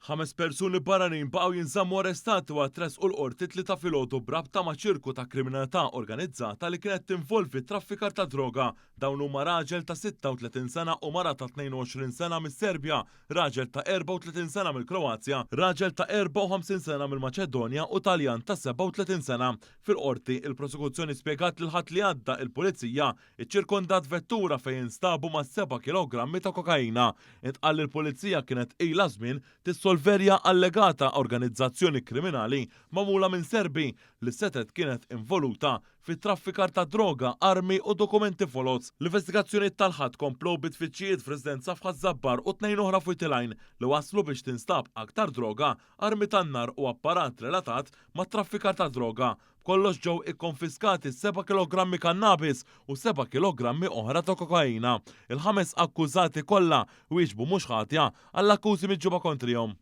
Ħames persuni barranin baqgħu jinżammu arrestati wara tressqu l-Qorti t-Tlieta filgħodu b'rabta ma' ċirku ta' kriminalità organizzata li kienet tinvolvi traffikar ta' droga. Dawn huma raġel ta' 36 sena u mara ta' 22 sena mis-Serbja, raġel ta' 34 sena mill-Kroazja, raġel ta' 54 sena mill-Maċedonja u Taljan ta' 37 sena. Fil-Qorti, il-Prosekuzzjoni spjegat li l-Ħadd li għadda il-Pulizija Iċċirkondat vettura fejn instabu mas-seba' kilogrammi ta' kokaina. Intqal li l-Pulizija kienet ilha żmien tissolverja allegata organizzazzjoni kriminali magħmula minn Serbi li setgħet kienet involuta fi traffikar ta' droga, armi u dokumenti foloz. L-investigazzjonijiet tal-Ħadd komplew bi tfittxijiet f'residenza f'Ħaż-Żabbar u tnejn oħra f'Wied il-Għajn li wasslu biex tinstab aktar droga, armi tan-nar u apparat relatat mat-traffikar ta' droga. B'kollox ġew ikkonfiskati seba' kilogrammi kannabis u seba' kilogrammi oħra ta' kokaina. Il-ħames akkużati kollha wieġbu mhux ħatja għall-akkużi miġjuba kontrihom.